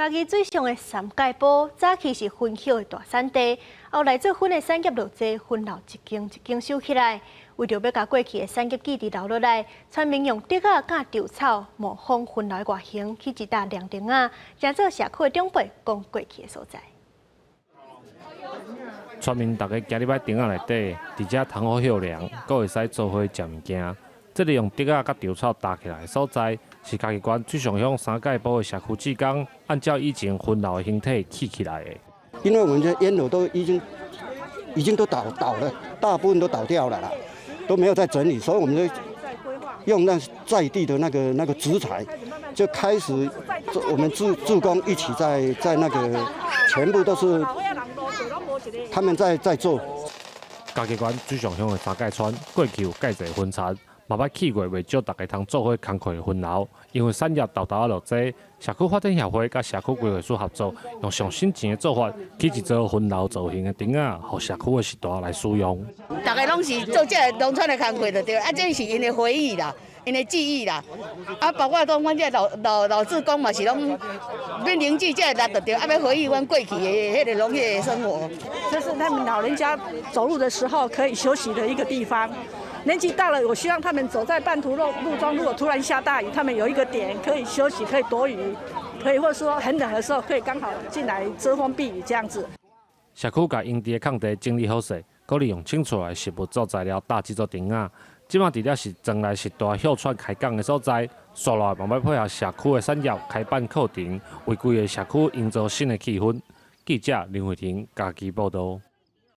嘉義水上的三界埔早期是薰葉的大產地，後來做薰的產業落濟，薰樓一間一間收起來。為著欲共過去的產業記憶留落來，村民用竹仔佮稻草模仿薰樓的外形，起一搭涼亭仔，成做社區的長輩講過去的所在。村民逐家行入來亭仔內底，佇遮通好歇涼，閣會使做伙食物件。這个用竹仔佮稻草搭起來的所在，是嘉義縣水上鄉三界埔的社區志工，按照以前薰樓的形體起起來的。因為我們這煙樓都已經都倒了，大部分都倒掉了啦，都沒有在整理，所以我們就用那在地的那個植材，就開始我們志工一起在那個全部都是他們在做。嘉義縣水上鄉的三界村過去有蓋濟薰田，嘛捌起過袂少逐家通做伙工課的薰樓。因為產業沓沓仔落濟，社區發展協會佮社區規劃署合作，用上新錢的做法，起一座薰樓造型的亭仔，予社區的序大來使用。逐家攏是做這个農村的工課就對，啊，這是𪜶的回憶啦，𪜶的記憶啦。啊，包括講阮這老志工嘛是攏免年紀這個力就對，啊，欲回憶阮過去的彼个農業的生活。這是他們老人家走路的時候可以休息的一個地方。年紀大了，我希望他們走在半途路中，如果突然下大雨，他們有一個點可以休息，可以躲雨，可以或者說很冷的時候，可以剛好進來遮風避雨這樣子。社區共閒置的空地整理好勢，閣利用清出來的食物做材料搭這座亭仔。這馬除了是莊內序大歇喘開講的所在，紲落來嘛欲配合社區的產業開辦課程，為規个社區營造新的氣氛。記者林慧婷嘉義報導。